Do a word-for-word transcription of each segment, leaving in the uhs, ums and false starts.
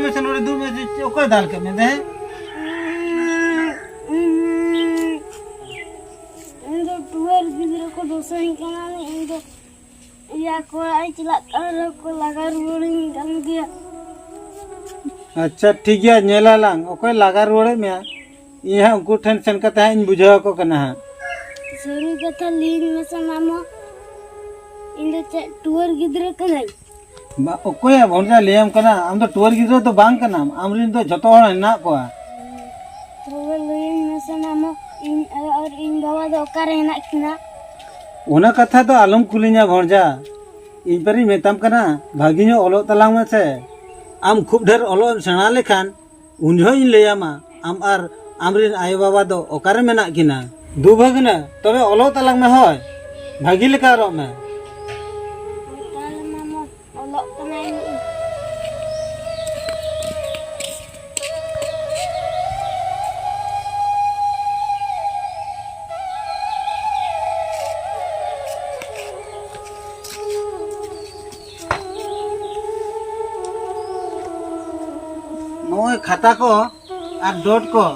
ᱢᱟᱥᱮ ᱱᱚᱰᱮ ᱫᱩᱲᱩᱵ ᱢᱮ, ᱪᱮᱫ, ᱚᱠᱚᱭ ᱫᱟᱞ ᱠᱮᱫ ᱢᱮ ᱫᱮ? ᱤᱧ ᱫᱚ ᱴᱩᱣᱟᱹᱨ ᱜᱤᱫᱽᱨᱟᱹ ᱠᱚ ᱫᱚᱥᱟᱹᱧ ᱠᱟᱱᱟ, ᱤᱧ ᱫᱚ ᱤᱭᱟᱹ ᱠᱚ ᱚᱲᱟᱜ ᱤᱧ ᱪᱟᱞᱟᱜ ᱠᱟᱱ ᱨᱮᱦᱚᱸ ᱠᱚ ᱞᱟᱜᱟ ᱨᱩᱣᱟᱹᱲᱤᱧ ᱠᱟᱱ ᱜᱮᱭᱟ᱾ ᱟᱪᱪᱷᱟ, ᱴᱷᱤᱠ ᱜᱮᱭᱟ, ᱧᱮᱞᱟᱞᱟᱝ ᱚᱠᱚᱭ ᱞᱟᱜᱟ ᱨᱩᱣᱟᱹᱲᱮᱫ ᱢᱮᱭᱟ᱾ ᱤᱧ ᱦᱟᱸᱜ ᱩᱱᱠᱩ ᱴᱷᱮᱱ ᱥᱮᱱ ᱠᱟᱛᱮ ᱦᱟᱸᱜ ᱤᱧ ᱵᱩᱡᱷᱟᱹᱣ ᱟᱠᱚ ᱠᱟᱱᱟ ᱦᱟᱸᱜ᱾ ᱥᱟᱹᱨᱤ ᱠᱟᱛᱷᱟ ᱞᱟᱹᱭᱟᱹᱧ ᱢᱮᱥᱮ ᱢᱟᱢᱚ, ᱤᱧ ᱫᱚ ᱪᱮᱫ ᱴᱩᱣᱟᱹᱨ ᱜᱤᱫᱽᱨᱟᱹ ᱠᱟᱹᱱᱟᱹᱧ? ᱵᱟ, ᱚᱠᱚᱭᱟ ᱵᱷᱚᱱᱡᱟ ᱞᱟᱹᱭᱟᱢ ᱠᱟᱱᱟ? ᱟᱢ ᱫᱚ ᱴᱩᱣᱟᱹᱨ ᱜᱤᱫᱽᱨᱟᱹ ᱫᱚ ᱵᱟᱝ ᱠᱟᱱᱟᱢ, ᱟᱢᱨᱮᱱ ᱫᱚ ᱡᱷᱚᱛᱚ ᱦᱚᱲ ᱦᱮᱱᱟᱜ ᱠᱚᱣᱟ᱾ ᱛᱚᱵᱮ ᱞᱟᱹᱭᱟᱹᱧ ᱢᱮᱥᱮ ᱢᱟᱢᱚ, ᱤᱧ ᱟᱭᱳ ᱟᱨ ᱤᱧ ᱵᱟᱵᱟ ᱫᱚ ᱚᱠᱟᱨᱮ ᱦᱮᱱᱟᱜ ᱠᱤᱱᱟ? ᱚᱱᱟ ᱠᱟᱛᱷᱟ ᱫᱚ ᱟᱞᱚᱢ ᱠᱩᱞᱤᱧᱟ ᱵᱷᱚᱱᱡᱟ, ᱤᱧ ᱯᱟᱨᱤᱧ ᱢᱮᱛᱟᱢ ᱠᱟᱱᱟ, ᱵᱷᱟᱹᱜᱤ ᱧᱚᱜ ᱚᱞᱚᱜ ᱛᱟᱞᱟᱝ ᱢᱮᱥᱮ᱾ ᱟᱢ ᱠᱷᱩᱵ ᱰᱷᱮᱨ ᱚᱞᱚᱜ ᱮᱢ ᱥᱮᱬᱟ ᱞᱮᱠᱷᱟᱱ ᱩᱱ ᱡᱚᱦᱚᱜ ᱤᱧ ᱞᱟᱹᱭᱟᱢᱟ, ᱟᱢ ᱟᱨ ᱟᱢᱨᱮᱱ ᱟᱭᱳ ᱵᱟᱵᱟ ᱫᱚ ᱚᱠᱟᱨᱮ ᱢᱮᱱᱟᱜ ᱠᱤᱱᱟ? ᱫᱩ ᱵᱷᱟᱹᱜᱽᱱᱟᱹ, ᱛᱚᱵᱮ ᱚᱞᱚᱜ ᱛᱟᱞᱟᱝ ᱢᱮ ᱦᱳᱭ, ᱵᱷᱟᱹᱜᱤ ᱞᱮᱠᱟ ᱨᱚᱜ ᱢᱮ᱾ ᱛᱟᱦᱞᱮ ᱢᱟᱢᱚ, ᱚᱞᱚᱜ ᱠᱟᱱᱟᱭ᱾ ᱱᱚᱜᱼᱚᱭ ᱠᱷᱟᱛᱟ ᱠᱚ ᱟᱨ ᱰᱚᱴ ᱠᱚ,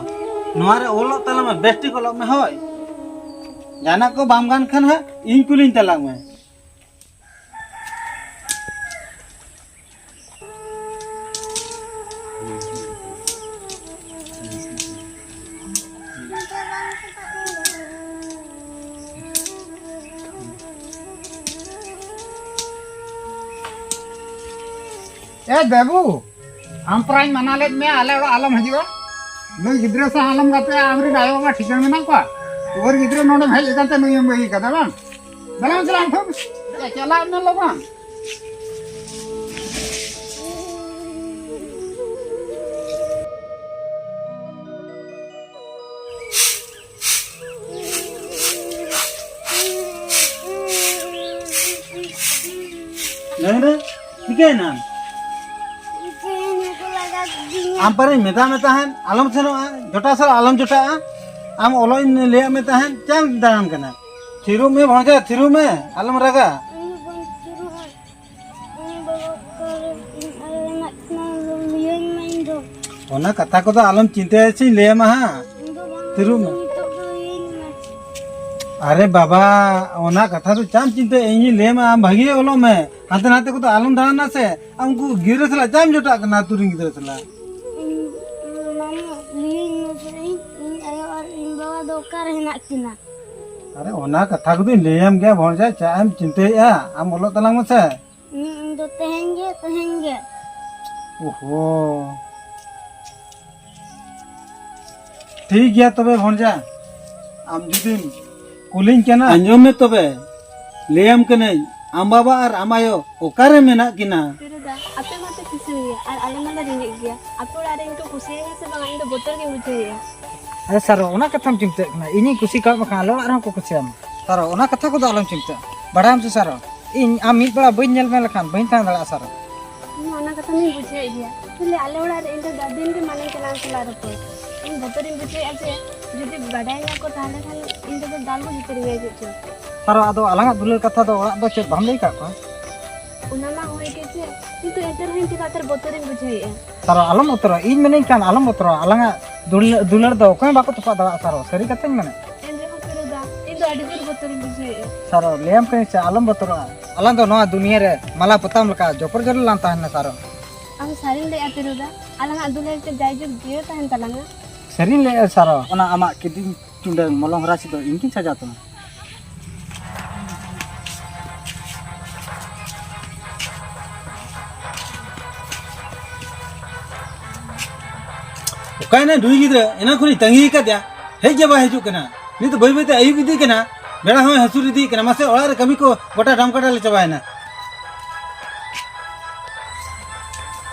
ᱱᱚᱣᱟ ᱨᱮ ᱚᱞᱚᱜ ᱛᱟᱞᱟᱝ ᱢᱮ, ᱵᱮᱥ ᱴᱷᱤᱠ ᱚᱞᱚᱜ ᱢᱮ ᱦᱳᱭ᱾ ᱡᱟᱦᱟᱱᱟᱜ ᱠᱚ ᱵᱟᱢ ᱜᱟᱱ ᱠᱷᱟᱱ ᱦᱟᱸᱜ ᱤᱧ ᱠᱩᱞᱤᱧ ᱛᱟᱞᱟᱝ ᱢᱮ᱾ ᱮ ᱵᱟᱹᱵᱩ, ᱟᱢ ᱯᱨᱟᱭᱤᱧ ᱢᱟᱱᱟ ᱞᱮᱫ ᱢᱮᱭᱟ, ᱟᱞᱮ ᱚᱲᱟᱜ ᱟᱞᱚᱢ ᱦᱤᱡᱩᱜᱼᱟ᱾ ᱱᱩᱭ ᱜᱤᱫᱽᱨᱟᱹ ᱥᱟᱶ ᱟᱞᱚᱢ ᱜᱟᱛᱮᱜᱼᱟ, ᱟᱢᱨᱮᱱ ᱟᱭᱳ ᱵᱟᱵᱟ ᱴᱷᱤᱠᱟᱹ ᱢᱮᱱᱟᱜ ᱠᱚᱣᱟ᱾ ᱛᱩᱣᱟᱹᱨ ᱜᱤᱫᱽᱨᱟᱹ ᱱᱚᱰᱮᱢ ᱦᱮᱡ ᱟᱠᱟᱱ ᱛᱮ ᱱᱩᱭᱮᱢ ᱵᱟᱹᱜᱤ ᱠᱟᱫᱟ ᱵᱟᱝ? ᱫᱮᱞᱟ ᱪᱟᱞᱟᱜ ᱟᱢ ᱛᱷᱚ᱾ ᱪᱟᱞᱟᱜ ᱢᱮ ᱞᱚᱜᱚᱱ᱾ ᱞᱟᱹᱭ ᱢᱮ, ᱪᱤᱠᱟᱹᱭᱮᱱᱟ? ᱤᱧ ᱠᱚ ᱞᱟᱜᱟ ᱠᱤᱫᱤᱧᱟ᱾ ᱟᱢ ᱯᱟᱨᱤᱧ ᱢᱮᱛᱟ ᱢᱮ ᱛᱟᱦᱮᱸᱫ, ᱟᱞᱚᱢ ᱥᱮᱱᱚᱜᱼᱟ, ᱡᱚᱴᱟ ᱥᱟᱞᱟᱜ ᱟᱞᱚᱢ ᱡᱚᱴᱟᱜᱼᱟ᱾ ᱟᱢ ᱚᱞᱚᱜ ᱤᱧ ᱞᱟᱹᱭᱟᱫ ᱢᱮ ᱛᱟᱦᱮᱸᱫ, ᱪᱮᱫ ᱮᱢ ᱫᱟᱬᱟᱱ ᱠᱟᱱᱟ? ᱛᱷᱤᱨᱚᱜ ᱢᱮ ᱵᱷᱚᱱᱡᱟ, ᱛᱷᱤᱨᱚᱜ ᱢᱮ, ᱟᱞᱚᱢ ᱨᱟᱜᱟ᱾ ᱤᱧ ᱵᱟᱹᱧ ᱛᱷᱤᱨᱚᱜᱼᱟ᱾ ᱤᱧ ᱵᱟᱵᱟ ᱚᱠᱟᱨᱮ ᱤᱧ ᱟᱭᱳ ᱢᱮᱱᱟᱜ ᱠᱤᱱᱟ, ᱞᱟᱹᱭᱟᱹᱧ ᱚᱱᱟ ᱠᱟᱛᱷᱟ ᱠᱚᱫᱚ ᱟᱞᱚᱢ ᱪᱤᱱᱛᱟᱹᱭᱟ, ᱪᱮᱧ ᱞᱟᱹᱭᱟᱢᱟ ᱦᱟᱸᱜ᱾ ᱤᱧ ᱫᱚ ᱵᱟᱝ, ᱛᱤᱨᱩᱵ ᱢᱮ᱾ ᱱᱤᱛᱚᱜ ᱫᱚ ᱤᱧ ᱢᱮ᱾ ᱟᱨᱮ ᱵᱟᱵᱟ, ᱚᱱᱟ ᱠᱟᱛᱷᱟ ᱫᱚ ᱪᱟᱢ ᱪᱤᱱᱛᱟᱹᱭᱟ, ᱤᱧᱤᱧ ᱞᱟᱹᱭᱟᱢᱟ, ᱟᱢ ᱵᱷᱟᱜᱤ ᱚᱞᱚᱜ ᱢᱮ, ᱦᱟᱱᱛᱮ ᱱᱟᱛᱮ ᱠᱚᱫᱚ ᱟᱞᱚᱢ ᱫᱟᱬᱟᱱᱟ ᱥᱮ᱾ ᱟᱢ ᱩᱱᱠᱩ ᱜᱤᱫᱽᱨᱟᱹ ᱥᱟᱞᱟᱜ ᱪᱟᱢ ᱡᱚᱴᱟᱜ ᱠᱟᱱᱟ, ᱟᱹᱛᱩ ᱨᱮᱱ ᱜᱤᱫᱽᱨᱟᱹ ᱥᱟᱞᱟᱜ? ᱤᱧ, ᱢᱟᱢᱩ, ᱞᱟᱹᱭᱟᱹᱧ ᱢᱮᱥᱮ, ᱤᱧ, ᱤᱧ ᱟᱭᱳ ᱟᱨ ᱤᱧ ᱵᱟᱵᱟ ᱫᱚ ᱚᱠᱟᱨᱮ ᱦᱮᱱᱟᱜ ᱠᱤᱱᱟ? ᱟᱨᱮ, ᱚᱱᱟ ᱠᱟᱛᱷᱟ ᱠᱚᱫᱚᱧ ᱞᱟᱹᱭᱟᱢ ᱜᱮᱭᱟ ᱵᱷᱚᱱᱡᱟ, ᱪᱮᱫ ᱮᱢ ᱪᱤᱱᱛᱟᱹᱭᱮᱫᱼᱟ? ᱟᱢ ᱚᱞᱚᱜ ᱛᱟᱞᱟᱝ ᱢᱮᱥᱮ᱾ ᱦᱩᱸ, ᱤᱧ ᱫᱚ ᱛᱮᱦᱮᱧ ᱜᱮ, ᱛᱮᱦᱮᱧ ᱜᱮ᱾ ᱳᱦᱳ᱾ ᱴᱷᱤᱠ ᱜᱮᱭᱟ ᱛᱚᱵᱮ ᱵᱷᱚᱱᱡᱟ, ᱟᱢ ᱡᱩᱫᱤᱢ ᱠᱩᱞᱤᱧ ᱠᱟᱱᱟ᱾ ᱟᱸᱡᱚᱢ ᱢᱮ ᱛᱚᱵᱮ, ᱞᱟᱹᱭᱟᱢ ᱠᱟᱹᱱᱟᱹᱧ, ᱟᱢ ᱵᱟᱵᱟ ᱟᱨ ᱟᱢ ᱟᱭᱳ ᱚᱠᱟᱨᱮ ᱢᱮᱱᱟᱜ ᱠᱤᱱᱟ? ᱯᱤᱨᱩ ᱫᱟ, ᱟᱯᱮ ᱢᱟᱯᱮ ᱠᱤᱥᱟᱹᱬ ᱜᱮᱭᱟ ᱟᱨ ᱟᱞᱮ ᱢᱟᱞᱮ ᱨᱮᱸᱜᱮᱡ ᱜᱮᱭᱟ᱾ ᱟᱛᱳ ᱚᱲᱟᱜ ᱨᱮ ᱤᱧ ᱠᱚ ᱠᱩᱥᱤᱭᱟᱹᱧᱟ ᱥᱮ ᱵᱟᱝ, ᱤᱧ ᱫᱚ ᱵᱚᱛᱚᱨ ᱜᱤᱧ ᱵᱩᱡᱷᱟᱹᱣᱮᱫᱼᱟ᱾ ᱟᱨᱮ ᱥᱟᱨᱚ, ᱚᱱᱟ ᱠᱟᱛᱷᱟᱢ ᱪᱤᱱᱛᱟᱹᱜ ᱠᱟᱱᱟ? ᱤᱧᱤᱧ ᱠᱩᱥᱤ ᱠᱟᱜ ᱢᱮ ᱠᱷᱟᱱ ᱟᱞᱮ ᱚᱲᱟᱜ ᱨᱮᱦᱚᱸ ᱠᱚ ᱠᱩᱥᱤᱭᱟᱢᱟ᱾ ᱥᱟᱨᱚ, ᱚᱱᱟ ᱠᱟᱛᱷᱟ ᱠᱚᱫᱚ ᱟᱞᱚᱢ ᱪᱤᱱᱛᱟᱹᱜᱼᱟ, ᱵᱟᱲᱟᱭᱟᱢ ᱥᱮ ᱥᱟᱨᱚ, ᱤᱧ ᱟᱢ ᱢᱤᱫ ᱵᱮᱲᱟ ᱵᱟᱹᱧ ᱧᱮᱞ ᱢᱮ ᱞᱮᱠᱷᱟᱱ ᱵᱟᱹᱧ ᱛᱟᱦᱮᱸ ᱫᱟᱲᱮᱭᱟᱜᱼᱟ ᱥᱟᱨᱚ᱾ ᱤᱧ ᱦᱚᱸ ᱚᱱᱟ ᱠᱟᱛᱷᱟ ᱢᱟᱧ ᱵᱩᱡᱷᱟᱹᱣᱮᱫ ᱜᱮᱭᱟ, ᱛᱟᱦᱞᱮ ᱟᱞᱮ ᱚᱲᱟᱜ ᱨᱮ ᱤᱧ ᱫᱟᱫᱟ ᱫᱤᱱ ᱜᱮ ᱢᱟᱱᱮᱧ ᱠᱟᱱᱟ ᱩᱱᱠᱩ ᱥᱟᱞᱟᱜ ᱨᱚᱯᱚᱲ᱾ ᱤᱧ ᱵᱚᱛᱚᱨᱤᱧ ᱵᱩᱡᱷᱟᱹᱣᱮᱫᱼᱟ ᱡᱮ ᱡᱩᱫᱤ ᱵᱟᱰᱟᱭ ᱧᱟᱢ ᱠᱚ ᱛᱟᱦᱞᱮ ᱠᱷᱟᱱ ᱤᱧ ᱫᱟᱫᱟ ᱫᱟᱞ ᱠᱚ ᱡᱩᱛᱟᱹᱨᱤᱧᱟ ᱪᱮᱫ ᱪᱚ᱾ ᱥᱟᱨᱚ, ᱟᱫᱚ ᱟᱞᱟᱝᱟᱜ ᱫᱩᱞᱟᱹᱲ ᱠᱟᱛᱷᱟ ᱫᱚ ᱚᱲᱟᱜ ᱫᱚ ᱪᱮᱫ ᱵᱟᱢ ᱞᱟᱹᱭ ᱟᱠᱟᱫ ᱠᱚᱣᱟ? ᱚᱱᱟ ᱢᱟ ᱦᱳᱭ ᱜᱮ ᱪᱮ, ᱠᱤᱱᱛᱩ ᱮᱱᱛᱮ ᱨᱮᱦᱚᱸ ᱤᱧ ᱪᱮᱫᱟᱜ ᱛᱮ ᱵᱚᱛᱚᱨᱤᱧ ᱵᱩᱡᱷᱟᱹᱣᱮᱫᱼᱟ? ᱥᱟᱨᱚ, ᱟᱞᱚᱢ ᱵᱚᱛᱚᱨᱚᱜᱼᱟ, ᱤᱧ ᱢᱮᱱᱟᱹᱧ ᱠᱷᱟᱱ ᱟᱞᱚᱢ ᱵᱚᱛᱚᱨᱚᱜᱼᱟ, ᱟᱞᱟᱝᱟᱜ ᱫᱩᱞᱟᱹᱲ, ᱫᱩᱞᱟᱹᱲ ᱫᱚ ᱚᱠᱚᱭ ᱦᱚᱸ ᱵᱟᱠᱚ ᱛᱚᱯᱟᱜ ᱫᱟᱲᱮᱭᱟᱜᱼᱟ ᱥᱟᱨᱚ, ᱥᱟᱹᱨᱤ ᱠᱟᱛᱷᱟᱧ ᱢᱮᱱᱮᱫ᱾ ᱮᱱ ᱨᱮᱦᱚᱸ ᱯᱤᱨᱩ ᱫᱟ, ᱤᱧ ᱫᱚ ᱟᱹᱰᱤ ᱡᱳᱨ ᱵᱚᱛᱚᱨᱤᱧ ᱵᱩᱡᱷᱟᱹᱣᱮᱫᱼᱟ᱾ ᱥᱟᱨᱚ, ᱞᱟᱹᱭᱟᱢ ᱠᱟᱹᱱᱟᱹᱧ ᱥᱮ, ᱟᱞᱚᱢ ᱵᱚᱛᱚᱨᱚᱜᱼᱟ, ᱟᱞᱟᱝ ᱫᱚ ᱱᱚᱣᱟ ᱫᱩᱱᱤᱭᱟᱹ ᱨᱮ ᱢᱟᱞᱟ ᱯᱚᱛᱟᱢ ᱞᱮᱠᱟ ᱡᱚᱯᱚᱨ ᱡᱚᱲ ᱞᱟᱝ ᱛᱟᱦᱮᱱᱟ ᱥᱟᱨᱚ᱾ ᱟᱢ ᱥᱟᱹᱨᱤᱢ ᱞᱟᱹᱭᱮᱫᱼᱟ ᱯᱤᱨᱩ ᱫᱟ, ᱟᱞᱟᱝᱟᱜ ᱫᱩᱞᱟᱹᱲ ᱛᱮ ᱡᱟᱭᱡᱩᱜᱽ ᱡᱤᱭᱟᱹᱲ ᱛᱟᱦᱮᱱ ᱛᱟᱞᱟᱝᱟ? ᱥᱟᱹᱨᱤᱧ ᱞᱟᱹᱭᱮᱫᱼᱟ ᱥᱟᱨᱚ, ᱚᱱᱟ ᱟᱢᱟᱜ ᱠᱤᱫᱤᱧ ᱪᱩᱸᱰᱟᱹ ᱢᱚᱞᱚᱝ ᱦᱚᱨᱟ ᱥᱤᱫ ᱫᱚ ᱤᱧ ᱜᱤᱧ ᱥᱟᱡᱟᱣ ᱛᱟᱢᱟ᱾ ᱚᱠᱟᱭᱮᱱᱟᱭ ᱱᱩᱭ ᱜᱤᱫᱽᱨᱟᱹ? ᱮᱱᱟᱝ ᱠᱷᱚᱱᱤᱧ ᱛᱟᱺᱜᱤ ᱟᱠᱟᱫᱮᱭᱟ, ᱦᱮᱡ ᱜᱮ ᱵᱟᱭ ᱦᱤᱡᱩᱜ ᱠᱟᱱᱟ᱾ ᱱᱤᱛ ᱫᱚ ᱵᱟᱹᱭ ᱵᱟᱹᱭᱛᱮ ᱟᱹᱭᱩᱵ ᱤᱫᱤᱜ ᱠᱟᱱᱟ, ᱵᱮᱲᱟ ᱦᱚᱸᱭ ᱦᱟᱹᱥᱩᱨ ᱤᱫᱤᱜ ᱠᱟᱱᱟ᱾ ᱢᱟᱥᱮ, ᱚᱲᱟᱜ ᱨᱮ ᱠᱟᱹᱢᱤ ᱠᱚ ᱜᱚᱴᱟ ᱰᱟᱢᱠᱟᱰᱟᱞ ᱪᱟᱵᱟᱭᱮᱱᱟ᱾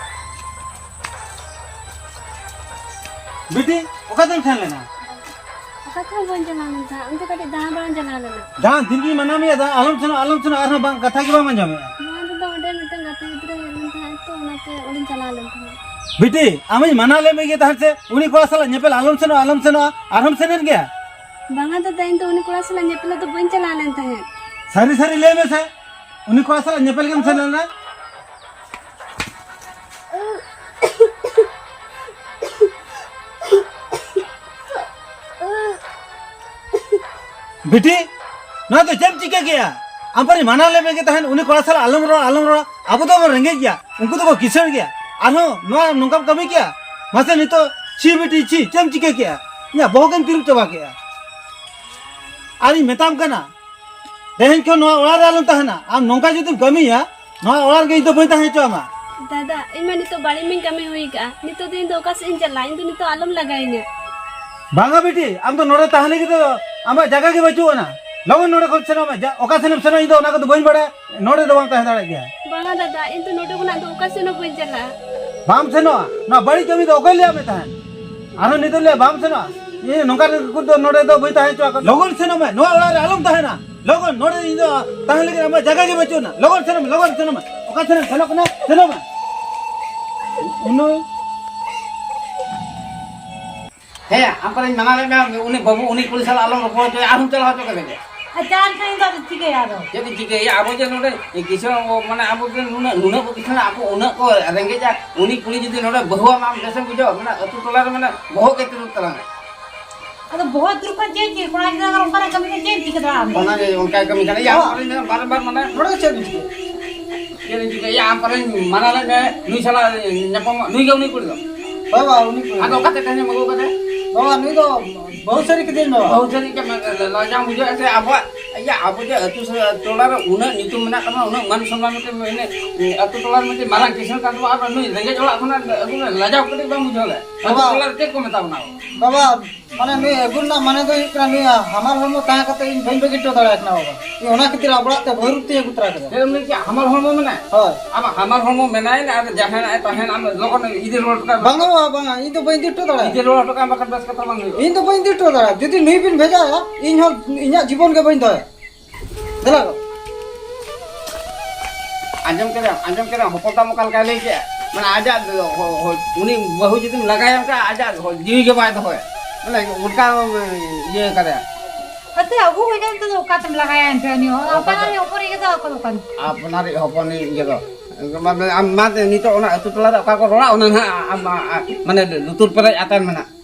ᱵᱤᱴᱤ, ᱚᱠᱟ ᱛᱮᱢ ᱥᱮᱱ ᱞᱮᱱᱟ? ᱚᱠᱟ ᱛᱮᱦᱚᱸ ᱵᱟᱹᱧ ᱪᱟᱞᱟᱣ ᱞᱮᱱ ᱛᱟᱦᱮᱸᱫ, ᱚᱱᱛᱮ ᱠᱟᱹᱴᱤᱡ ᱫᱟᱬᱟ ᱵᱟᱲᱟᱧ ᱪᱟᱞᱟᱣ ᱞᱮᱱᱟ᱾ ᱫᱟᱬᱟᱱ ᱫᱤᱱ ᱜᱤᱧ ᱢᱟᱱᱟ ᱢᱮᱭᱟ, ᱫᱟ, ᱟᱞᱚᱢ ᱥᱮᱱᱚᱜ, ᱟᱞᱚᱢ ᱥᱮᱱᱚᱜ, ᱟᱨᱦᱚᱸ ᱵᱟᱝ, ᱠᱟᱛᱷᱟ ᱜᱮ ᱵᱟᱢ ᱟᱸᱡᱚᱢᱮᱜᱼᱟ᱾ ᱱᱚᱣᱟ ᱨᱮᱫᱚ ᱚᱸᱰᱮ ᱢᱤᱫᱴᱟᱝ ᱜᱟᱛᱮ ᱜᱤᱫᱽᱨᱟᱹ ᱦᱮᱡ ᱞᱮᱱ ᱛᱟᱦᱮᱸᱫ ᱛᱚ, ᱚᱱᱟᱛᱮ ᱚᱸᱰᱮᱧ ᱪᱟᱞᱟᱣ ᱞᱮᱱ ᱛᱟᱦᱮᱸᱫ᱾ ᱵᱤᱴᱤ, ᱟᱢᱤᱧ ᱢᱟᱱᱟ ᱞᱮᱫ ᱢᱮᱜᱮ ᱛᱟᱦᱮᱸᱫ ᱥᱮ, ᱩᱱᱤ ᱠᱚᱲᱟ ᱥᱟᱞᱟᱜ ᱧᱮᱯᱮᱞ ᱟᱞᱚᱢ ᱥᱮᱱᱚᱜᱼᱟ, ᱟᱞᱚᱢ ᱥᱮᱱᱚᱜᱼᱟ, ᱟᱨᱦᱚᱸᱢ ᱥᱮᱱᱮᱱ ᱜᱮᱭᱟ? ᱵᱟᱝᱟ ᱫᱟᱫᱟ, ᱤᱧ ᱫᱚ ᱩᱱᱤ ᱠᱚᱲᱟ ᱥᱟᱞᱟᱜ ᱧᱮᱯᱮᱞ ᱫᱚ ᱵᱟᱹᱧ ᱪᱟᱞᱟᱣ ᱞᱮᱱ ᱛᱟᱦᱮᱸᱫ᱾ ᱥᱟᱹᱨᱤ ᱥᱟᱹᱨᱤ ᱞᱟᱹᱭ ᱢᱮᱥᱮ, ᱩᱱᱤ ᱠᱚᱲᱟ ᱥᱟᱞᱟᱜ ᱧᱮᱯᱮᱞ ᱜᱮᱢ ᱥᱮᱱ ᱞᱮᱱᱟ? ᱵᱤᱴᱤ, ᱱᱚᱣᱟ ᱫᱚ ᱪᱮᱫ ᱮᱢ ᱪᱤᱠᱟᱹ ᱠᱮᱜᱼᱟ? ᱟᱢ ᱯᱟᱨᱤ ᱢᱟᱱᱟ ᱞᱮ ᱢᱮᱜᱮ ᱛᱟᱦᱮᱱ, ᱩᱱᱤ ᱠᱚᱲᱟ ᱥᱟᱞᱟᱜ ᱟᱞᱚᱢ ᱨᱚᱲ, ᱟᱞᱚᱢ ᱨᱚᱲ᱾ ᱟᱵᱚ ᱫᱚ ᱵᱚᱱ ᱨᱮᱸᱜᱮᱡ ᱜᱮᱭᱟ, ᱩᱱᱠᱩ ᱫᱚᱠᱚ ᱠᱤᱥᱟᱹᱬ ᱜᱮᱭᱟ᱾ ᱟᱨᱦᱚᱸ ᱱᱚᱣᱟ ᱱᱚᱝᱠᱟᱢ ᱠᱟᱹᱢᱤ ᱠᱮᱜᱼᱟ? ᱢᱟᱥᱮ ᱱᱤᱛᱚᱜ ᱪᱷᱤ ᱵᱤᱴᱤ ᱪᱷᱤ, ᱪᱮᱫ ᱮᱢ ᱪᱤᱠᱟᱹ ᱠᱮᱜᱼᱟ? ᱤᱧᱟᱹᱜ ᱵᱚᱦᱚᱜ ᱮᱢ ᱛᱤᱨᱩᱵ ᱪᱟᱵᱟ ᱠᱮᱜᱼᱟ᱾ ᱟᱨᱤᱧ ᱢᱮᱛᱟᱢ ᱠᱟᱱᱟ, ᱛᱮᱦᱮᱧ ᱠᱷᱚᱱ ᱱᱚᱣᱟ ᱚᱲᱟᱜ ᱨᱮ ᱟᱞᱚᱢ ᱛᱟᱦᱮᱱᱟ᱾ ᱟᱢ ᱱᱚᱝᱠᱟ ᱡᱩᱫᱤᱢ ᱠᱟᱹᱢᱤᱭᱟ, ᱱᱚᱣᱟ ᱚᱲᱟᱜ ᱨᱮᱜᱮ ᱤᱧ ᱫᱚ ᱵᱟᱹᱧ ᱛᱟᱦᱮᱸ ᱦᱚᱪᱚ ᱟᱢᱟ᱾ ᱫᱟᱫᱟ, ᱤᱧ ᱢᱟ ᱱᱤᱛᱚᱜ ᱵᱟᱹᱲᱤᱡ ᱢᱟᱧ ᱠᱟᱹᱢᱤ ᱦᱩᱭ ᱠᱟᱜᱼᱟ᱾ ᱱᱤᱛᱚᱜ ᱫᱚ ᱤᱧ ᱫᱚ ᱚᱠᱟ ᱥᱮᱫ ᱤᱧ ᱪᱟᱞᱟᱜᱼᱟ? ᱤᱧ ᱫᱚ ᱱᱤᱛᱚᱜ ᱟᱞᱚᱢ ᱞᱟᱜᱟᱭᱤᱧᱟ᱾ ᱵᱟᱝᱟ ᱵᱤᱴᱤ, ᱟᱢ ᱫᱚ ᱱᱚᱰᱮ ᱛᱟᱦᱮᱸ ᱞᱟᱹᱜᱤᱫ ᱫᱚ ᱟᱢᱟᱜ ᱡᱟᱭᱜᱟ ᱜᱮ ᱵᱟᱹᱪᱩᱜ ᱟᱱᱟ᱾ ᱞᱚᱜᱚᱱ ᱱᱚᱰᱮ ᱠᱷᱚᱱ ᱥᱮᱱᱚᱜ ᱢᱮ᱾ ᱡᱟ, ᱚᱠᱟ ᱥᱮᱱᱮᱢ ᱥᱮᱱᱚᱜᱼᱟ, ᱤᱧ ᱫᱚ ᱚᱱᱟ ᱠᱚᱫᱚ ᱵᱟᱹᱧ ᱵᱟᱲᱟᱭᱟ᱾ ᱱᱚᱰᱮ ᱫᱚ ᱵᱟᱢ ᱛᱟᱦᱮᱸ ᱫᱟᱲᱮᱭᱟᱜ ᱜᱮᱭᱟ᱾ ᱵᱟᱝᱟ ᱫᱟᱫᱟ, ᱤᱧ ᱫᱚ ᱱᱚᱰᱮ ᱠᱷᱚᱱᱟᱜ ᱫᱚ ᱚᱠᱟ ᱥᱮᱫ ᱦᱚᱸ ᱵᱟᱹᱧ ᱪᱟᱞᱟᱜᱼᱟ᱾ ᱵᱟᱢ ᱥᱮᱱᱚᱜᱼᱟ? ᱱᱚᱣᱟ ᱵᱟᱹᱲᱤᱡ ᱠᱟᱹᱢᱤ ᱫᱚ ᱚᱠᱚᱭ ᱞᱟᱹᱭᱟᱫ ᱢᱮ ᱛᱟᱦᱮᱸᱫ? ᱟᱨᱦᱚᱸ ᱱᱤᱛᱚᱜ ᱞᱟᱹᱭᱟ ᱵᱟᱢ ᱥᱮᱱᱚᱜᱼᱟ? ᱤᱧ ᱱᱚᱝᱠᱟ ᱨᱮ ᱠᱩᱠᱩᱨ ᱫᱚ ᱱᱚᱰᱮ ᱫᱚ ᱵᱟᱹᱧ ᱛᱟᱦᱮᱸ ᱦᱚᱪᱚ ᱟᱠᱚ᱾ ᱞᱚᱜᱚᱱ ᱥᱮᱱᱚᱜ ᱢᱮ, ᱱᱚᱣᱟ ᱚᱲᱟᱜ ᱨᱮ ᱟᱞᱚᱢ ᱛᱟᱦᱮᱱᱟ᱾ ᱞᱚᱜᱚᱱ, ᱱᱚᱰᱮ ᱤᱧ ᱫᱚ ᱛᱟᱦᱮᱸ ᱞᱟᱹᱜᱤᱫ ᱟᱢᱟᱜ ᱡᱟᱭᱜᱟ ᱜᱮ ᱵᱟᱹᱪᱩᱜ ᱟᱱᱟ᱾ ᱞᱚᱜᱚᱱ ᱥᱮᱱᱚᱜ ᱢᱮ, ᱞᱚᱜᱚᱱ ᱥᱮᱱᱚᱜ ᱢᱮ᱾ ᱚᱠᱟ ᱥᱮᱱᱮᱢ ᱥᱮᱱᱚᱜ ᱠᱟᱱᱟ? ᱥᱮᱱᱚᱜ ᱢᱮ᱾ ᱩᱱᱩ ᱦᱮᱸ, ᱟᱢ ᱯᱟᱞᱮᱧ ᱢᱟᱱᱟ ᱞᱮᱫ ᱢᱮᱭᱟ, ᱩᱱᱤ ᱵᱟᱹᱵᱩ, ᱩᱱᱤ ᱠᱩᱲᱤ ᱥᱟᱞᱟᱜ ᱟᱞᱚᱢ ᱨᱚᱯᱚᱲ ᱦᱚᱪᱚᱭᱟ, ᱟᱨᱦᱚᱸ ᱪᱟᱞᱟᱣ ᱦᱚᱪᱚ ᱠᱮᱫᱮ ᱜᱮ᱾ ᱟᱪᱪᱷᱟ, ᱟᱨ ᱠᱷᱟᱱ ᱤᱧ ᱫᱚ ᱟᱫᱚ ᱪᱤᱠᱟᱹᱭᱟ ᱟᱫᱚ? ᱪᱮᱫ ᱤᱧ ᱪᱤᱠᱟᱹᱭᱟ? ᱟᱵᱚ ᱡᱮ ᱱᱚᱰᱮ ᱠᱤᱥᱟᱹᱬ, ᱢᱟᱱᱮ ᱟᱵᱚ ᱡᱮ ᱱᱩᱱᱟᱹᱜ, ᱱᱩᱱᱟᱹᱜ ᱵᱚ ᱠᱤᱥᱟᱹᱬᱟ, ᱟᱵᱚ ᱩᱱᱟᱹᱜ ᱠᱚ ᱨᱮᱸᱜᱮᱡᱟ, ᱩᱱᱤ ᱠᱩᱲᱤ ᱡᱩᱫᱤ ᱱᱚᱰᱮ ᱵᱟᱹᱦᱩ ᱟᱢᱟᱢ, ᱵᱮᱥᱮᱢ ᱵᱩᱡᱷᱟᱹᱣᱟ? ᱢᱟᱱᱮ ᱟᱹᱛᱩ ᱴᱚᱞᱟ ᱨᱮ ᱢᱟᱱᱮ ᱵᱚᱦᱚᱜ ᱜᱮ ᱛᱤᱨᱩᱵ ᱛᱟᱞᱟᱝᱟ᱾ ᱟᱫᱚ ᱵᱚᱦᱚᱜ ᱛᱤᱨᱩᱵ ᱠᱷᱟᱱ ᱪᱮᱫ ᱪᱤᱠᱟᱹ? ᱠᱚᱲᱟ ᱜᱤᱫᱽᱨᱟᱹ ᱟᱨ ᱚᱱᱠᱟᱱᱟᱜ ᱠᱟᱹᱢᱤ ᱠᱷᱟᱱ ᱪᱮᱫ ᱮᱢ ᱪᱤᱠᱟᱹ ᱫᱟᱲᱮᱭᱟᱜᱼᱟ ᱟᱢ ᱫᱚ? ᱚᱱᱟ ᱜᱮ ᱚᱱᱠᱟᱭ ᱠᱟᱹᱢᱤ ᱠᱟᱱᱟ᱾ ᱭᱟ, ᱚ᱾ ᱟᱢ ᱯᱟᱞᱮᱧ ᱢᱮᱱᱟ, ᱵᱟᱨ ᱵᱟᱨ ᱢᱟᱱᱮ ᱱᱚᱰᱮ ᱫᱚ ᱪᱮᱫ ᱮᱢ ᱪᱤᱠᱟᱹᱭᱟ? ᱪᱮᱫ ᱮᱢ ᱪᱤᱠᱟᱹᱭᱟ? ᱭᱟ, ᱟᱢ ᱯᱟᱞᱮᱧ ᱢᱟᱱᱟ ᱞᱮᱫ ᱢᱮ, ᱱᱩᱭ ᱥᱟᱞᱟᱜ ᱧᱟᱯᱟᱢᱚᱜ, ᱱᱩᱭ ᱜᱮ ᱩᱱᱤ ᱠᱩᱲᱤ ᱫᱚ᱾ ᱵᱟᱵᱟ, ᱩᱱᱤ ᱠᱩᱲᱤ ᱟᱫᱚ ᱫᱚ᱾ ᱚᱠᱟᱛᱮ ᱛᱮᱦᱮᱧ ᱮᱢ ᱟᱹᱜᱩ ᱠᱟᱫᱮ? ᱵᱟᱵᱟ, ᱱᱩᱭ ᱫᱚ ᱵᱟᱹᱦᱩ ᱥᱟᱹᱨᱤ ᱠᱮᱫᱮᱧ ᱵᱟᱵᱟ᱾ ᱵᱟᱹᱦᱩ ᱥᱟᱹᱨᱤ ᱠᱮᱫ ᱢᱮ, ᱞᱟᱡᱟᱣ ᱵᱩᱡᱷᱟᱹᱜᱼᱟ ᱥᱮ ᱟᱵᱚᱣᱟᱜ, ᱤᱭᱟᱹ, ᱟᱵᱚ ᱡᱮ ᱟᱹᱛᱩ ᱥᱮ ᱴᱚᱞᱟ ᱨᱮ ᱩᱱᱟᱹᱜ ᱧᱩᱛᱩᱢ ᱢᱮᱱᱟᱜ ᱛᱟᱵᱚᱱᱟ, ᱩᱱᱟᱹᱜ ᱢᱟᱱ ᱥᱚᱱᱢᱟᱱ ᱢᱤᱫᱴᱮᱱ ᱢᱮᱱᱟᱜ, ᱟᱹᱛᱩ ᱴᱚᱞᱟ ᱨᱮ ᱢᱤᱫᱴᱮᱱ ᱢᱟᱨᱟᱝ ᱠᱤᱥᱟᱹᱬ ᱠᱟᱱ ᱛᱟᱵᱚᱱᱟ, ᱟᱨ ᱱᱩᱭ ᱨᱮᱸᱜᱮᱡ ᱚᱲᱟᱜ ᱠᱷᱚᱱᱟᱜ ᱟᱹᱜᱩ ᱢᱮ, ᱞᱟᱡᱟᱣ ᱠᱟᱹᱴᱤᱡ ᱵᱟᱝ ᱵᱩᱡᱷᱟᱹᱣ ᱞᱮ? ᱟᱹᱛᱩ ᱵᱟᱵᱟ᱾ ᱴᱚᱞᱟ ᱨᱮ ᱪᱮᱫ ᱠᱚ ᱢᱮᱛᱟ ᱵᱚᱱᱟ ᱟᱵᱚ? ᱵᱟᱵᱟ, ᱢᱟᱱᱮ ᱱᱩᱭ ᱟᱹᱜᱩ ᱨᱮᱱᱟᱜ ᱢᱟᱱᱮ ᱫᱚ ᱦᱩᱭᱩᱜ ᱠᱟᱱᱟ, ᱱᱩᱭ ᱦᱟᱢᱟᱞ ᱦᱚᱲᱢᱚ ᱛᱟᱦᱮᱸ ᱠᱟᱛᱮ ᱤᱧ ᱵᱟᱹᱧ ᱵᱟᱹᱜᱤ ᱦᱚᱴᱚ ᱫᱟᱲᱮᱭᱟᱜ ᱠᱟᱱᱟ ᱵᱟᱵᱟ᱾ ᱤᱧ ᱚᱱᱟ ᱠᱷᱟᱹᱛᱤᱨ ᱟᱵᱚ ᱚᱲᱟᱜ ᱛᱮ ᱵᱟᱹᱦᱩ ᱨᱩᱯ ᱛᱤᱧ ᱟᱹᱜᱩ ᱛᱚᱨᱟ ᱠᱮᱫᱟ᱾ ᱪᱮᱫ ᱮᱢ ᱞᱟᱹᱭ ᱠᱮᱜᱼᱟ? ᱦᱟᱢᱟᱞ ᱦᱚᱲᱢᱚ ᱢᱮᱱᱟᱭ? ᱦᱳᱭ᱾ ᱟᱢᱟᱜ ᱦᱟᱢᱟᱞ ᱦᱚᱲᱢᱚ ᱢᱮᱱᱟᱭ ᱟᱨ ᱡᱟᱦᱟᱸᱭ ᱛᱟᱦᱮᱱ, ᱟᱢ ᱞᱚᱜᱚᱱ ᱤᱫᱤ ᱨᱩᱣᱟᱹᱲ ᱦᱚᱴᱚ ᱠᱟᱭ ᱢᱮ᱾ ᱵᱟᱝᱟ ᱵᱟᱵᱟ, ᱵᱟᱝᱟ, ᱤᱧ ᱫᱚ ᱵᱟᱹᱧ ᱤᱫᱤ ᱦᱚᱴᱚ ᱫᱟᱲᱮᱭᱟᱜᱼᱟ᱾ ᱤᱫᱤ ᱨᱩᱣᱟᱹᱲ ᱦᱚᱴᱚ ᱠᱟᱭ ᱢᱮ, ᱵᱟᱠᱷᱟᱱ ᱵᱮᱥ ᱠᱟᱛᱷᱟ ᱵᱟᱝ ᱦᱩᱭᱩᱜᱼᱟ᱾ ᱤᱧ ᱫᱚ ᱵᱟᱹᱧ ᱤᱫᱤ ᱦᱚᱴᱚ ᱫᱟᱲᱮᱭᱟᱜᱼᱟ᱾ ᱡᱩᱫᱤ ᱱᱩᱭ ᱵᱤᱱ ᱵᱷᱮᱡᱟᱭᱟ, ᱤᱧ ᱦᱚᱸ ᱤᱧᱟᱹᱜ ᱡᱤᱵᱚᱱ ᱜᱮ ᱵᱟᱹᱧ ᱫᱚᱦᱚᱭᱟ᱾ ᱫᱮᱞᱟ ᱜᱚ᱾ ᱟᱸᱡᱚᱢ ᱠᱮᱫᱟᱢ, ᱟᱸᱡᱚᱢ ᱠᱮᱫᱟᱢ, ᱦᱚᱯᱚᱱ ᱛᱟᱢ ᱚᱠᱟ ᱞᱮᱠᱟᱭ ᱞᱟᱹᱭ ᱠᱮᱜᱼᱟ? ᱢᱟᱱᱮ ᱟᱡᱟᱜ ᱫᱚ, ᱦᱚ-, ᱦᱚ-, ᱩᱱᱤ ᱵᱟᱹᱦᱩ ᱡᱩᱫᱤᱢ ᱞᱟᱜᱟᱭᱟ ᱚᱱᱠᱟ, ᱟᱡᱟᱜ ᱦᱚ-, ᱡᱤᱣᱤ ᱜᱮ ᱵᱟᱭ ᱫᱚᱦᱚᱭᱟ᱾ ᱢᱟᱱᱮ ᱚᱱᱠᱟ, ᱤᱭᱟᱹ ᱠᱟᱫᱟᱭᱟ᱾ ᱟᱛᱮ ᱟᱹᱜᱩ ᱦᱩᱭ ᱠᱟᱱ ᱛᱮ ᱫᱚ ᱚᱠᱟ ᱛᱮᱢ ᱞᱟᱜᱟᱭᱟ ᱮᱱᱛᱮ ᱩᱱᱤ ᱦᱚᱸ? ᱚᱠᱟ ᱟᱯᱱᱟᱨ ᱛᱮ? ᱦᱚᱯᱚᱱ ᱜᱮ ᱫᱚ ᱚᱠᱟ ᱫᱚᱠᱟᱱ? ᱟᱯᱱᱟᱨᱤᱡ ᱦᱚᱯᱚᱱ ᱜᱮ ᱫᱚ᱾ ᱢᱟ, ᱢᱟ, ᱟᱢ ᱢᱟ ᱱᱤᱛᱚᱜ ᱚᱱᱟ ᱟᱹᱛᱩ ᱴᱚᱞᱟ ᱨᱮ ᱚᱠᱟ ᱠᱚ ᱨᱚᱲᱟ, ᱚᱱᱟ ᱱᱟᱦᱟᱜ ᱟᱢ, ᱟ, ᱟ, ᱢᱟᱱᱮ ᱞᱩᱛᱩᱨ ᱯᱮᱨᱮᱡ ᱟᱛᱮᱱ ᱢᱮᱱᱟᱜ᱾